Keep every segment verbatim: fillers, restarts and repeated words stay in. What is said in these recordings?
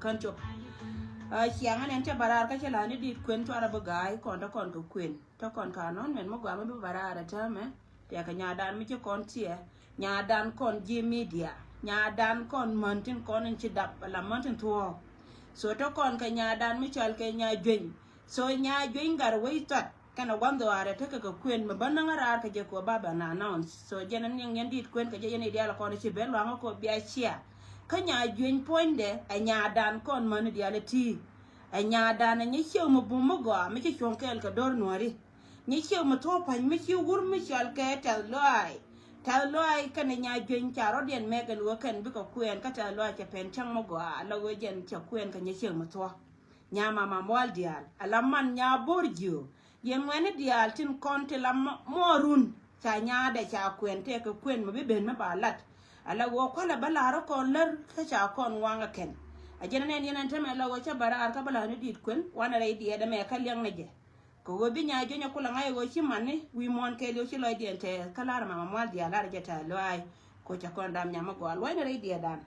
Kän cop. Ciaŋä nɛn cä bä raar kä cä la̱a̱ni di̱i̱t kuën cuarɛ bi ga̱a̱c kɔn te kɔn kɛ kuën te kɔn ka nɔn mɛn mi gɔaa mi bi bä raar ɛ täämɛ. Tiɛkɛ nyadan mi ci kɔn tiɛ nyadan kɔn ji̱ media nyadan kɔn män tin kɔn in ci dap ala män tin thuɔɔk. So te kɔn kɛ nyadan mi cɔal kɛ nya jueny. So nya jueny gat wec thɔt kɛnɛ gua̱n dhɔaarɛ tekɛ kɛ kuën mi bä näŋä raar kɛ jɛ kɛ ɣöö ba bɛ na announce. So jɛn ɛ niŋ yɛn di̱i̱t kuën kɛ jɛ yɛn i̱ diaal kɔn ci ben luaŋä kɛ ɣöö bia cia. Kä nya jueny puɔ̱nydɛ ɛ nyadan kɔn mäni diaal ɛ ti̱i̱. Ɛ nyadan ɛ nyi ciek mi bum mi gɔaa mi ci cuɔ̱ŋ kɛɛl kɛ do̱r nuääri. Nyi ciek mi thuɔ̱k pa̱ny mi ci wur mi cɔal kɛ tɛth lɔaac. Tɛth lɔaac kɛnɛ nya jueny ca rɔ̱diɛn mɛk ɛn ɣöö kɛn bikɛ kuɛɛn kä tɛth lɔaac cɛ pɛn cäŋ mi gɔaa ala ɣöö jɛn cɛ kuɛɛn kɛ nyi ciek mi thuɔ̱k. Nya mama mual diaal ala man nya bo̱r jiö. Yɛn ŋuɛni diaal tin kɔn ti la mɔ- muɔɔrun ca nyaadɛ ca kuɛn tɛkɛ kuɛn mi bi ben mi ba lat. Ala ɣöö kualɛ bä la̱rä kɔn lär kä ca kɔn waŋä kɛn. A jɛn nɛn yɛn ɛn tämɛ la ɣöö cä bä raar kä bä la̱rä ni di̱i̱t kuɛn wanɛ rɛy diɛɛdɛ mɛ kä liɛŋnɛ jɛ. Kɛ ɣöö bi nya jueny a kulɛ ŋa̱c ɣöö ci mani wi̱i̱ muɔ̱ɔ̱n kɛɛliw ci lɔcdiɛn tɛɛth kä la̱rä mama mual diaal la̱rä jɛ tɛɛth lɔaac. Ko ca kɔn dam nyam mi gɔaa luɔcnɛ rɛy diɛɛdan.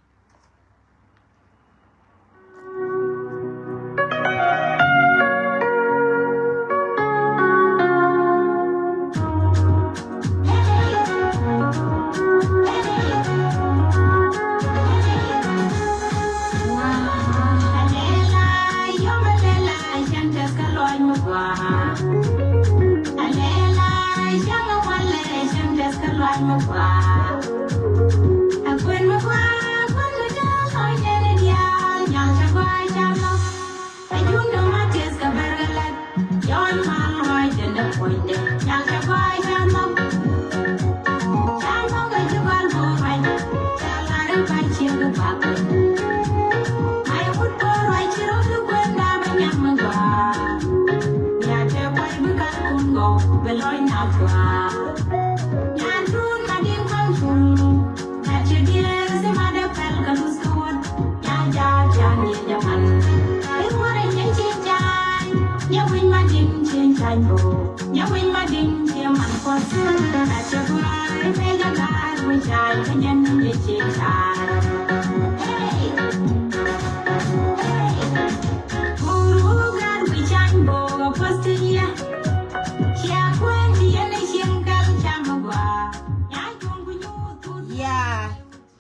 Yeah.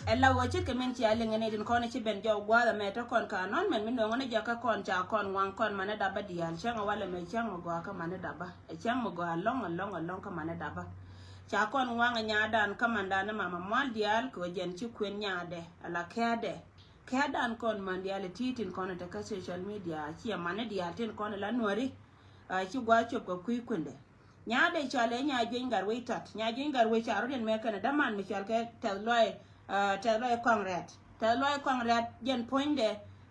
Ɛ la ɣöö ce̱tkɛ min cia liŋɛ ni tin kɔn ci ben jɔw gua̱a̱th ɛmɛ te kɔn ka nɔn mɛn mi nööŋä ni jɛ kä kɔn ca kɔn ŋuaŋ kɔn mani dapä diaal cäŋ ɛ walɛ mɛ cäŋ mi gɔaa kä mani dapä ɛ cäŋ mi gɔaa ɛlɔ̱ŋ ɛlɔ̱ŋ ɛlɔ̱ŋ kä mani dapä. Ca kɔn ŋuaŋ ɛ nyadan kä mandan ni mama mual diaal kɛ ɣöö jɛn ci kuën nyadɛ ala kɛ̈ɛ̈dɛ. Kɛ̈ɛ̈dan kɔn man diaal ɛ ti̱i̱ tin kɔn ɛ te kä social media ciɛ mani diaal tin kɔn ɛ la nuäri. Ci gua̱a̱th cop kɛ kui̱ kuëndɛ. Nyaadɛ cɔalɛ nya jueny gat wec tɔt nya jueny gat wec ca rɔ̱diɛn mɛ kɛnɛ däman mi cɔal kɛ tɛth lɔy. Tɛth lɔy kɔaŋ rɛt tɛth lɔy kɔaŋ rɛt jɛn puɔ̱nydɛ.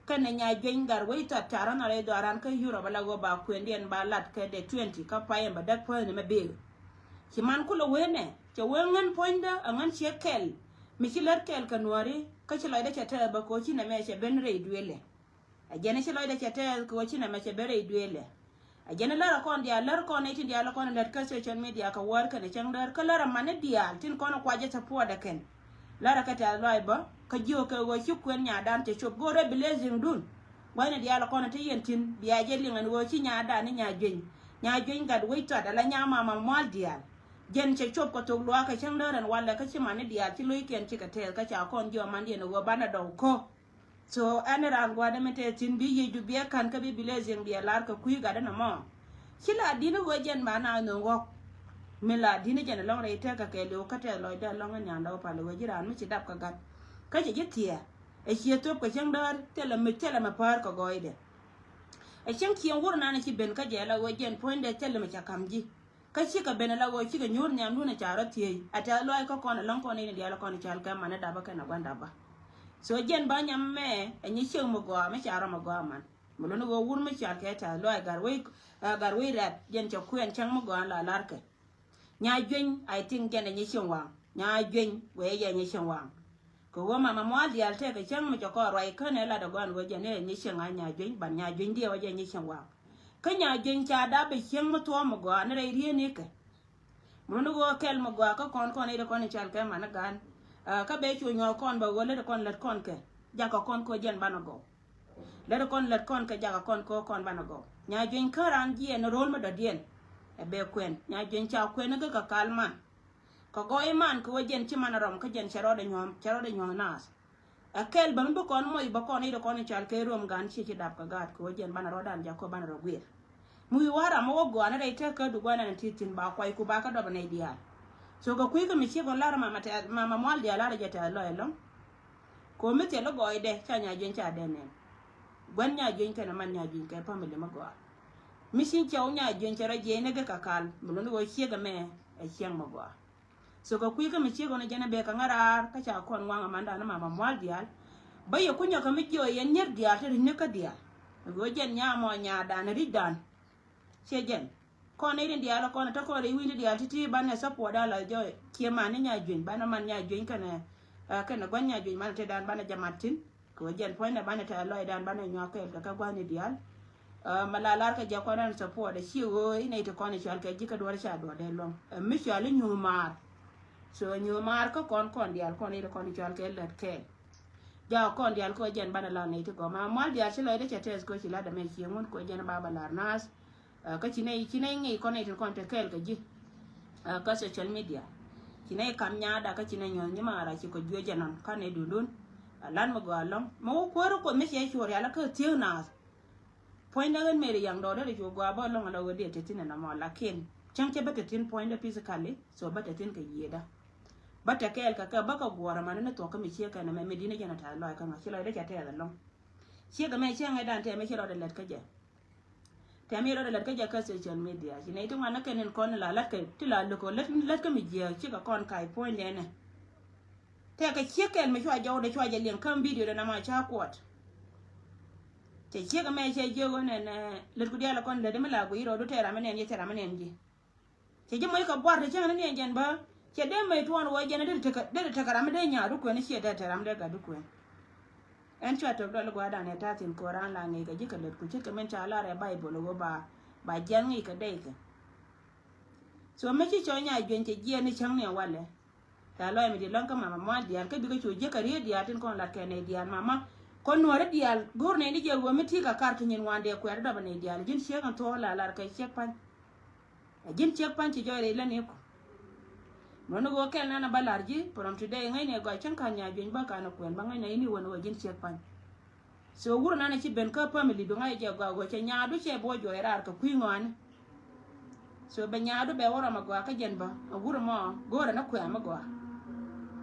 Kɛnɛ nya jueny gat wec tɔt ca rɔ̱n arɛy dhɔaran kä Europe ala ɣöö ba kuëndiɛn ba lat kɛ dɛ twenty kä pay ɛn ba däk puɔ̱nydɛ mɛ bek. Ci man kulɛ wee nɛ cɛ wee ŋän puɔ̱nydä a ŋän ciek kɛl. Mi ci lät kɛl kɛ nuɔ̱ɔ̱ri kä ci lɔcdä cɛ tɛth bä koci nɛ mɛ cɛ ben rɛy duëëlɛ. A jɛn i̱ ci lɔcdɛ cɛ tɛɛth kɛ ɣöö ci nɛmɛ cɛ ben rɛy duëëlɛ. A jɛn i̱ lär a kɔn diaal lär kɔn i̱ tin diaal kɔn i̱ lät kä social media kɛ wäär kɛnɛ cäŋ däär kä lär a mani diaal tin kɔn i̱ kuacä support ɛ kɛn. Lär a kɛ tɛ̈th lɔaac bä kä jiök kɛ ɣöö ci kuën nyadan cɛ cop go̱o̱rɛ blessing dun. Gua̱cni diaal kɔn i̱ ti yɛn tin bia jɛ liŋ ɛn ɣöö ci nyadan i̱ nya jueny nya jueny gat wec tɔt ala nya mama mual diaal. Jɛn cɛ cop kɛ thok luaak kɛ cäŋ däär ɛn walɛ kä ci mani diaal ci lo̱ckiɛn cikɛ tɛɛth kä ca kɔn jiɔamandiɛn ɣöö banɛ dɔw kä. So ɛn raan gua̱dä mi tɛth thi̱n bi yiëcdu biɛ ka̱n kä bi blessing biɛ lar kɛ kui̱ gatdä nɔmɔ. Ci la di̱n i̱ ɣöö jɛn ba na nöŋ ɣɔ̱k. Mi la di̱n i̱ jɛn ɛlɔ̱ŋ rɛy tɛk kɛ kɛɛliw kä tɛth lɔcdä ɛlɔ̱ŋ in nyandä wä pal ɣöö ji̱ raan mi ci dap kä gat. Kä cɛ ji̱ thiɛɛ ɛ ciɛ thöp kɛ cäŋ däär thilɛ mi thilɛ mi päär kɛ gɔɔydɛ. Ɛ cäŋ cieŋ wur nan ci ben kä jɛ la ɣöö jɛn puɔ̱nydɛ thilɛ mi ca ka̱m ji̱. Kä cikɛ ben ala ɣöö cikɛ nyuur nhiamdun a ca rɔ thiec a tɛ̈th lɔaac kä kɔn ɛlɔ̱ŋ kɔn in diaal kɔn i̱ cal kɛ mani dapä kɛn a gua̱n dapä. So jɛn ba nyam mɛ ɛ nyi ciek mi gɔaa mi ca rɔ mi gɔaa man. Mi luni ɣöö wur mi cal kɛ tɛ̈th lɔaac gat wec gat wec rɛ̈t jɛn cɛ kuɛn cäŋ mi gɔaa la larkɛ. Nya jueny I think jɛn ɛ nyi ciek waŋ nya jueny wee jɛ nyi ciek waŋ. Kɛ ɣöö mama mual diaal tëëkɛ cäŋ mi cɛ kɔn ruac känɛ lat ɛ gɔn ɣöö jɛ ni ɛ nyi cieŋ a nya jueny ban nya jueny diɛ wä jɛ nyi cieŋ waŋ. Kä nya jueny ca dap ɛ cieŋ mi thuɔ̱ɔ̱m mi gɔaa ni rɛy rieeni kɛ. Mun ni ɣöö kɛl mi gɔaa kä kɔn kɔn i̱ ri kɔn i̱ cal kɛ man i̱ gan. Kä bɛ cu nyuɔ̱ɔ̱k kɔn bɛ ɣöö lät kɔn lät kɔn kɛ jakä kɔn kɛ jɛn banɛ gɔw. Lät kɔn, lät kɔn kɛ jakä kɔn kɛ kɔn banɛ gɔw. Nya jueny kä raan jiɛn ro̱l mi dɔ̱diɛn. Ɛ bɛ kuɛn. Nya jueny ca kuɛn kä kɛ kal man. Kɛ gɔɔy man kɛ wä jɛn ci man a rɔm kä jɛn cɛ rɔɔdɛ nyuɔ̱th, cɛ rɔɔdɛ nyuɔ̱th naath. Ɛ kɛl bä mi bi kɔn moc bä kɔn i̱ dee kɔn i̱ cal kɛ ruɔm gan ciɛ ci dap kɛ gaat kɛ wä jɛn banɛ rɔɔdan jak kɔ banɛ rɔ guir. Mi wi̱i̱ wa̱a̱ ram mi wä gɔaa ni rɛy tek kä du gua̱a̱r nɛn ti thi̱n ba kuay ku ba kä dɔp nɛy diaal. So kɛ kui̱ kä mi ciek ɣän lar mama tɛth, mama mual diaal lar jɛ tɛth lɔc ɛlɔ̱ŋ. Kɛ mi thil i̱ gɔɔydɛ ca nya jueny ca dee nɛn. Gua̱n nya jueny kɛnɛ man nya jueny kɛ family mi gɔaa. Mi ci cɛw nya jueny cɛ rɔ jiɛc ni gɛ kɛ kal mi luni ɣöö ciek ɛmɛ ɛ ciɛŋ mi gɔaa. So kɛ kui̱ kä mi ciek ɣän ɛ jɛn ɛ bek kɛ ŋa̱raar kä ca kɔn waŋ ɛmandan ni mama mual diaal. Bä yɛ kunyä kɛ mi jiɔ yɛn nyier diaal ti ri̱c ni kä diaal. Ɣöö jɛn nya mɔ nyadan ri̱cdan. Ciɛ jɛn. Kɔn i̱ rin diaal kɔn ɛ te kɔn i̱ wi̱n ti diaal ti ti banɛ support a la jɔ. Ciɛ man ni nya jueny banɛ man nya jueny kɛnɛ, ah, kɛnɛ gua̱n nya jueny man te dan banɛ jɛ mat thi̱n. Kɛ wä jɛn puɔ̱nydɛ banɛ tɛ̈th lɔcdan banɛ nyuak kɛɛl kɛ kä gua̱thni diaal. Ah, mɛ la lar kɛ jɛ kɔn ɛn support ɛ ci ɣöö i̱ nɛy ti kɔn i̱ cɔal kɛ ji̱ kä duɔ̱ɔ̱r ca duɔ̱ɔ̱r dee luɔ̱ŋ. Ɛ mi cɔal i̱ nyuuth maar. So nyuuth maar kä kɔn kɔn diaal kɔn i̱ ti kɔn i̱ cɔal kɛ lät kɛɛl. Jaak kɔn diaal kɛ wä jɛn banɛ la nɛy ti gɔm. A mual diaal ci lɔcdɛ cɛ tɛth kɛ wä ci latdɛ mɛ ciëŋ wun kɛ wä jɛn ba ba lar naath. Ah, kä ci nɛy, ci nɛy ŋi̱i̱c kɔn nɛy tin kɔn te kɛɛl kɛ ji̱. Ah, kä social media. Ci nɛy kam nyaada kä ci nɛy nyuɔ̱th nyimaara ci kɔ juɔc jɛ nɔn kä nɛy dundun. Ah, lan mi gɔaa lɔ̱ŋ. Mi wä kuäär kuɔth mi ciɛ cuɔr rial kä thiek naath. Puɔ̱nydä ɣän meri yaŋ dɔɔdä ri cu gɔaa bä lɔ̱ŋ ala ɣöö diɛ te thi̱n ɛnɔ mɔ lakin cäŋ cɛ bä te thi̱n puɔ̱nydä physically, so bä te thi̱n kɛ yiëëdä. Bä te kɛɛl kɛ kɛ bä kɛ guɔ̱ɔ̱r ɛmani ni thuɔ̱k kä mi ciek kɛn ɛmɛ mi di̱n ɛ jɛn ɛ tɛth lɔc kä ŋa̱ ci lɔcdä cɛ tɛth ɛlɔ̱ŋ. Ciek ɛmɛ cäŋ ɛ dan tɛmɛ ci rɔɔdɛ lät kä jɛ. Tɛm i̱ rɔɔdɛ lät kä jɛ kä social media. Ci nɛy ti ŋuan ni kɛn in kɔn la lät kɛ ti la lök ɔ lät, lät kä mi jiääk cikɛ kɔn kac puɔ̱nydɛ nɛ. Tɛkɛ ciek kɛl mi cua jɔwdɛ cua jɛ liɛŋ käm video dɛ na ma ca kuɔt. Cɛ ciek ɛmɛ cɛ jiök ɣän ɛn, eh, lät ku diaal ɛ kɔn lät mi la guiy rɔɔdu tɛ ram mi nɛn ji̱ tɛ ram mi nɛn ji̱. Cɛ ji̱ moc kɛ buar ti cäŋ ni niɛn jɛn bä. Cɛ dee mec tuɔɔn wä jɛn dee tekɛ, dee tekɛ ram mi dee nyaadu kuɛn ciɛ dee te ram dee gatdu kuɛn. Ɛn cua tök dɔl gua̱a̱dan ɛ ta̱thi̱n ko̱ran la ŋi̱i̱c kɛ ji̱ kɛ lät ku ce̱tkɛ min ca lar ɛ Baibol ɛ wä ba, ba jiɛn ŋi̱i̱c kɛ dee kɛ. So mi ci cɔc nya jueny cɛ jiɛn ni cäŋ ni ɛ walɛ. Ca lɔc mi diɛ lɔ̱ŋ kä mama mual diaal kä bikɛ cu jiäk kɛ riet diaal tin kɔn lat kɛ nɛy diaal mama. Kɔn nuɔ̱ri diaal go̱r nɛy ni jɛ wä mi ti kɛ kar ti nyin wan dee kuɛɛr dɔp ɛ nɛy diaal ji̱n ciek ɛn thuɔ̱ɔ̱k la lar kɛ ciek pa̱ny. Ɛ ji̱n ciek pa̱ny ci jɔɔc rɛy lä ni ku. Mɔni ɣöö kɛl nan a ba la̱r ji̱ from today ŋäcnɛ gɔaa cäŋ ka̱n nya jueny bä ka̱n a kuɛn bä ŋäcnɛ ini wän ɣöö ji̱n ciek pa̱ny. So wur nan a ci ben kä family du ŋa̱c jɛ gɔaa ɣöö cɛ nyaadu cɛ buɔ juɔc raar kɛ kui̱ ŋɔaani. So bɛ nyaadu bɛ wä rɔm a gɔaa kä jɛn bä a wur mɔ go̱o̱rɛ ni kuɛ̈ɛ̈ mi gɔaa.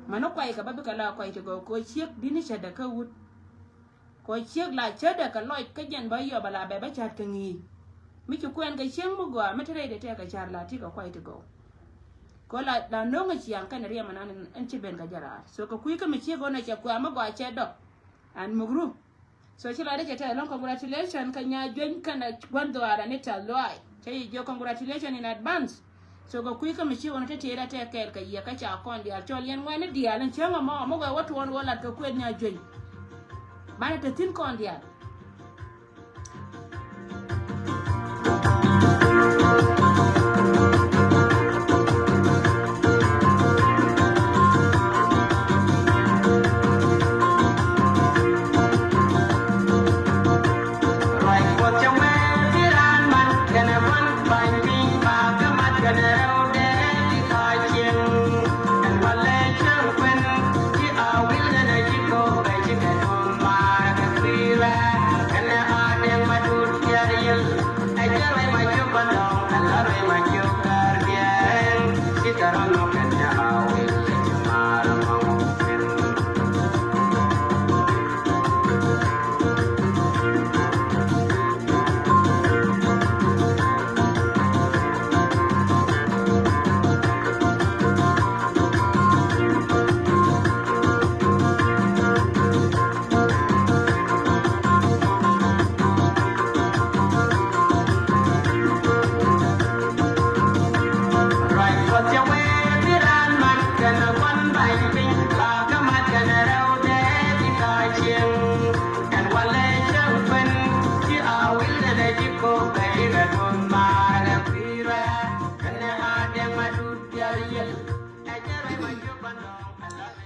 Mäni kuay kɛ bä bikɛ la kuay ti gɔw kɛ ɣöö ciek di̱t ni cätdɛ kä wut. Kɔ ciek la cätdɛ kɛ lɔc kä jɛn bä yɔp ala bɛ bä ca̱t kɛ ŋi̱i̱c. Mi ci kuɛn kɛ cieŋ mi gɔaa mi te rɛydɛ tɛk kɛ ca̱r la ti kɛ kuay ti gɔw. Kɔ la la no̱ŋ a ciaŋ kɛn riɛm anan ɛn ci ben kɛ jɛ raar. So kɛ kui̱ kä mi ciek ɣän a cɛ kuɛ̈ɛ̈ mi gɔaa cɛ dɔk. An muk ru. So ci la dee cɛ tɛth ɛlɔ̱ŋ congratulation kɛ nya jueny kɛn a gua̱n dhuaar ani tɛth luaay. Cä yi jiök congratulation in advance. So kɛ kui̱ kä mi ci ɣɔn te tiɛɛr a tɛk kɛɛl kɛ yiëë kä ca kɔn diaal cɔl yɛn ŋuɛ̈ni diaal in cäŋ ɛmɔ mi wee wä tuɔɔn wä lat kɛ kueth nya jueny. Banɛ te thi̱n kɔn diaal.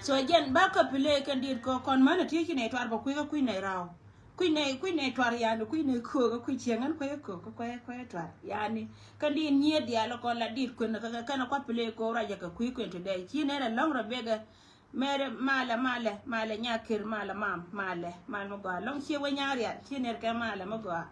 So jɛn ba kä play kɛn dit kɔ kɔn mänɛ ti ci nɛ tuar bä kui̱ kä kui̱ nɛ raw. Kui̱ nɛ, kui̱ nɛ tuar yani, kui̱ nɛ köök, kui̱ cieŋ ɛn kui̱ köök, kui̱, kui̱ tuar yani. Kä di̱t nyiet diaal kɔn la di̱t kuën, kä, kä, kɛn kua̱ play kɛ wä ruac kɛ kui̱ kuën today. Ci nɛ rɛ lɔ̱ŋ rɔ bek ɛ. Mɛrɛ malɛ, malɛ, malɛ nyakir, malɛ mam, malɛ, malɛ mi gɔaa. Lɔ̱ŋ ciɛ wä nya̱a̱ rial, ci nɛ rɛ kɛ malɛ mi gɔaa.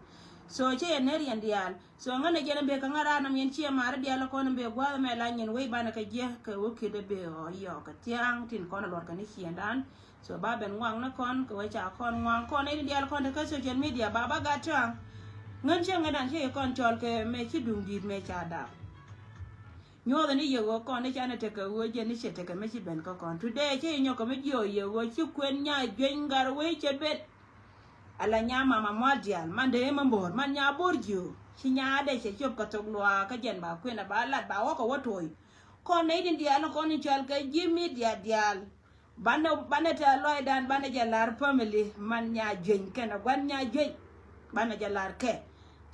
So, ci yɛ nɛ riɛn diaal. So, ŋän ɛ jɛn ɛ bek kä ŋän raan nɔm yɛn ciɛ ma̱a̱ri diaal kɔn ɛ bek gua̱a̱th mɛ la nyin wec banɛ kɛ jiɛ, kɛ wä ki̱t ɛ bek ɔ yɔɔk kɛ thia̱a̱ŋ tin kɔn ɛ luɔt kɛ ni ciɛn dan. So ba ben ŋuak ni kɔn kɛ wee ca kɔn ŋuak kɔn ni diaal kɔn te kä social media ba ba gat tɔ̱a̱ŋ. Ŋän cieŋ ŋädan ci kɔn cɔl kɛ mɛ ci duŋ di̱i̱t mɛ ca dap. Nyuɔth ni yɛ ɣöö kɔn ni ca ni tekɛ ɣöö jɛ ni cɛ tekɛ mɛ ci ben kä kɔn. Today ci nyɔk kɛ mi jiɔ yɛ ɣöö ci kuën nya jueny gat wee cɛ ben. Ala nya mama mual diaal man dee mɛ bo̱o̱r man nya bo̱o̱r jiö. Ci nya dee cɛ cop kɛ thok luaak kä jɛn ba kuën a ba lat ba wä kɛ wä to̱o̱y. Kɔn ni din diaal ni kɔn ni cɔl kɛ ji̱ media diaal. Banɛ, banɛ tɛth lɔcdan, banɛ jɛ la̱r family, man nya jueny kɛnɛ gua̱n nya jueny. Banɛ jɛ la̱r kɛ.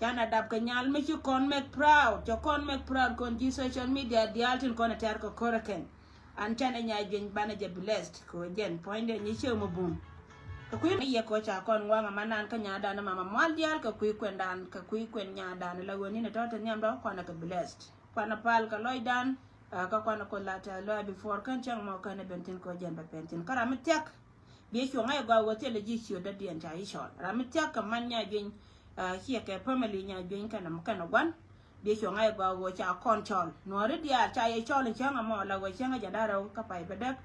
Canɛ dap kɛ nyal mi ci kɔn make proud, cɛ kɔn make proud kɔn ji̱ social media diaal tin kɔn ɛ tɛr kɛ ko̱rɛ kɛn. An canɛ nya jueny banɛ jɛ blessed, kɛ jɛn puɔ̱nydɛ nyi ciek mi bum. Kɛ kui̱ mi yɛ kɔ ca kɔn ŋuaŋ a man nan kä nyadan mama mual diaal kɛ kui̱ kuɛndan, kɛ kui̱ kuɛn nyadan la ɣöö ni ni tɔ̱ te nhiamdɔ kɔn ɛ kɛ blessed. Kuanɛ pal kɛ lɔcdan, ah, kä kuanɛ Kuoth la tɛth lɔc before kɛn cäŋ mɔ kɛn ɛ ben thi̱n kɛ jɛn bɛ pɛn thi̱n. Kä ram mi thiak, biɛ cuɔ̱ŋ a yɛ gɔaa ɣöö thilɛ ji̱ ciötdädiɛn ca ji̱ cɔl. Ram mi thiak kɛ man nya jueny, ah, ciɛ kɛ family nya jueny kɛnɛ, kɛnɛ gua̱n. Biɛ cuɔ̱ŋ a yɛ gɔaa ɣöö ca kɔn cɔl. Nuɔ̱ɔ̱ri diaal ca yɛ cɔl in cäŋ ɛmɔ la ɣöö cäŋ ɛ jɛn da̱rɛ kä pay bɛ däk.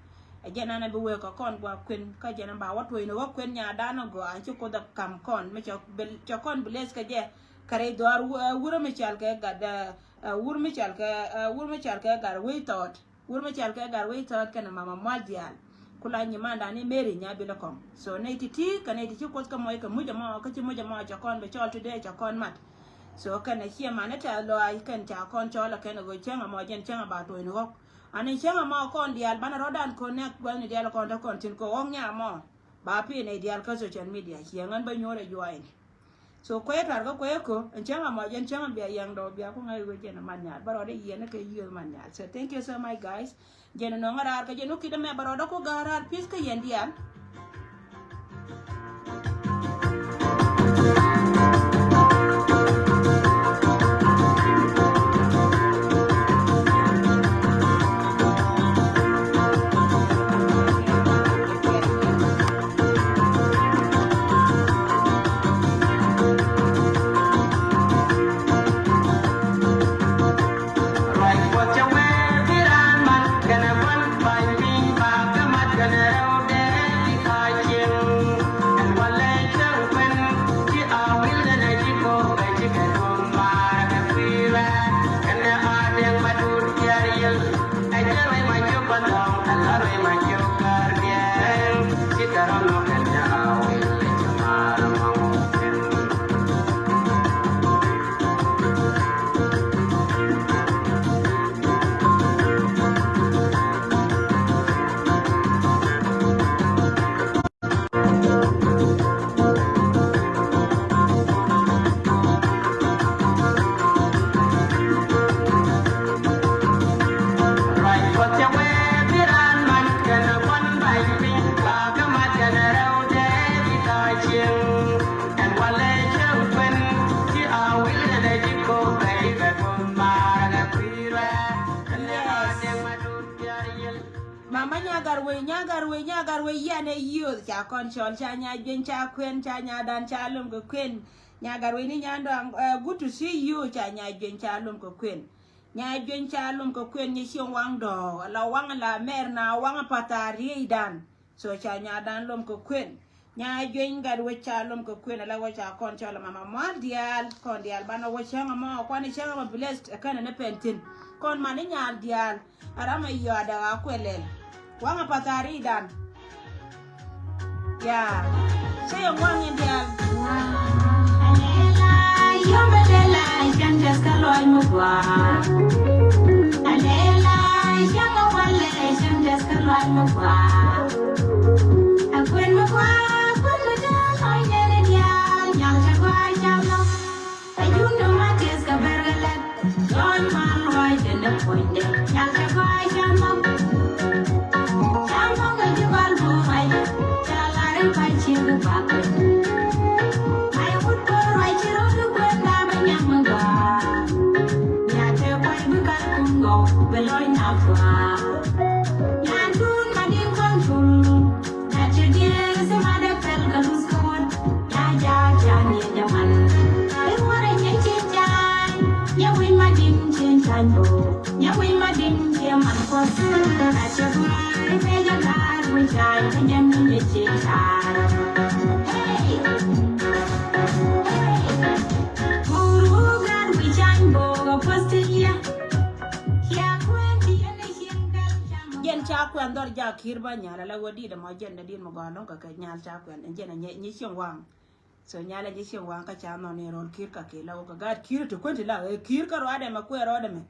Ɛ jɛn ɛn ɛ bi wëë kɛ kɔn gua̱a̱k kuën, kä jɛn ɛn ba wä tuɔ̱cni wä kuën nyadan ɛ gɔaa, ɛn ci Kuoth ɛ ka̱m kɔn, mi cɛ bil-, cɛ kɔn bless kɛ jɛ. Kɛ rɛy dhɔaar wä-, wurä mi cɔal kɛ gat, ɛ, ɛ, wur mi cɔal kɛ, ɛ, wur mi cɔal kɛ gat wec thɔɔt. Wur mi cɔal kɛ gat wec thɔɔt kɛnɛ mama mual diaal. Ku la nyimandan ni Mary Nyabil Kɔŋ. So nɛy ti̱ti̱ kɛ nɛy ti ci Kuoth kɛ muɔc kɛ muc ɛmɔ, kä ci muc ɛmɔ cɛ kɔn bɛ cɔl today cɛ kɔn mat. So kɛnɛ ciɛ man ni tɛth lɔaac kɛn ca kɔn cɔl ɛ kɛn ɛ ɣöö cäŋ ɛmɔ jɛn cäŋ ɛ ba tuɔ̱cni ɣɔ̱k. An in cäŋ ɛmɔ kɔn diaal banɛ rɔ̱dan connect gua̱thni diaal kɔn te kɔn thi̱n kɛ ɣɔ̱k nya ɛmɔ. Ba pi̱i̱ nɛy diaal kä social media ciɛ ŋän bä nyuɔ̱ɔ̱r ɛ juaacni. So kuɛ tuar kä kuɛ ko, ɛn cäŋ amɔ jɛn cäŋ bia yɛŋ dɔw bia ku ŋa̱c wee jɛn man nyal. Bä rɔɔdɛ yiɛn kɛ yiëth man nyal. So thank you so much, guys. Jɛn nɔŋ raar kä jɛn wä kidɛ mɛ bä rɔɔdɛ ku ga̱a̱r raar peace kä yɛn diaal. Yes. Mama Nyagar Wei, Nyagar Wei, Nyagar Wei, yɛn ɛ youth, ca kɔn cɔl, ca nya jueny, ca kuɛn, ca nyadan, ca lom kɛ kuɛn. Nyagar Wei ni nyan dɔaŋ, eh, good to see you, ca nya jueny, ca lom kɛ kuɛn. Nya jueny, ca lom kɛ kuɛn, nyi cieŋ waŋ dɔɔk, la waŋ la mɛr na waŋ path a riey dan. So ca nyadan lom kɛ kuën. Nya jueny gat wec ca lom kɛ kuën ala wec ca kɔn cɔl mama mual diaal kɔn diaal banɛ wec cäŋ amɔ kuan cäŋ amɔ blessed kɛnɛ ni pɛn thin. Kɔn mani nyaal diaal aram a yɔa dɛk a kuɛ lɛl. Waŋ a pathari dan. Ya. Cɛ yɛ waŋ in diaal. Alela, yom alela, cɛn jɛs kä lɔc mi gua. Alela, cɛn a wale, cɛn jɛs kä lɔc mi gua. A kuën mi gua, kuën mi dee lɔc nɛn in diaal, nyal cɛ gua cɛ lɔ. A yun dum a tis ka ber ka lɛt, lɔc ma lɔc dee ni puɔ̱ny dee, nyal cɛ gua cɛ lɔ. Cɛ lɔ ka ji̱ bal bu mɛc, cɛ la ri pa ci gu ba kuën. Jɛn ca kuɛn dhɔr jak ki̱i̱r ba nyal ala wä dit ɛmɔ jɛn dɛ dit mɔ gɔaa lɔ̱ŋ kɛ kɛ nyal ca kuɛn ɛn jɛn a nyɛ cieŋ waŋ. So nyal a nyɛ cieŋ waŋ kä ca nhɔn in rɔl ki̱i̱r kä kɛ la wä kɛ gaat ki̱i̱r ti kuɛn ti la ɛ ki̱i̱r kä ruadɛ mɛ kuɛ ruadɛ mɛ.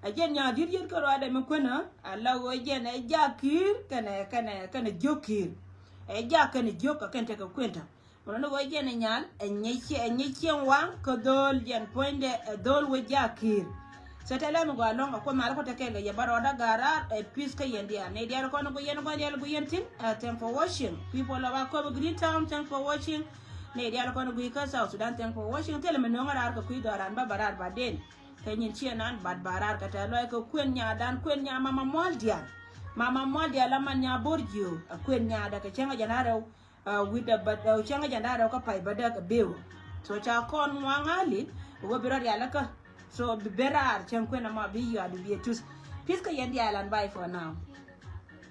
A jɛn nya dit yet kä ruadɛ mɛ kuɛn a ala wä jɛn ɛ jak ki̱i̱r kɛnɛ kɛnɛ kɛnɛ jiök ki̱i̱r. Ɛ jak kɛnɛ jiök kɛ kɛn tekɛ kuɛn ta. Mɛ lɔni wä jɛn ɛ nyal ɛ nyɛ cieŋ waŋ kä dhol jɛn puɔ̱nydɛ ɛ dhol wä jak ki̱i̱r. So tɛ lɛ mi gɔaa lɔ̱ŋ kɛ kuoth mal kɔ tɛ kɛl kɛ yɛ bä rɔɔdä ga̱a̱r raar ɛ pi̱th kä yɛn diaal nɛy diaal kɔn ku yɛn kɔn diaal ku yɛn tin. Thank for watching people of Akobo Green Town, thank for watching. Nɛy diaal kɔn gui̱ kä South Sudan, thank for watching. Thilɛ mi nöŋä raar kɛ kui̱ dhɔran bä bä raar ba den. Kɛ nyin ciɛ nan bat ba raar kɛ tɛ lɔc kɛ kuën nyadan kuën nya mama mual diaal. Mama mual diaal la man nya bor jiö a kuën nyada kɛ cäŋ a jɛn a rɛw. Wi̱dɛ bä cäŋ a jɛn a rɛw kä pay bä däk a bew. So ca kɔn ŋuaŋ ali wä bi rɔ rial kä. So bi ben raar cäŋ kuën ama bi yua bi bi a tus. Pi̱th kä yɛn diaal an bye for now.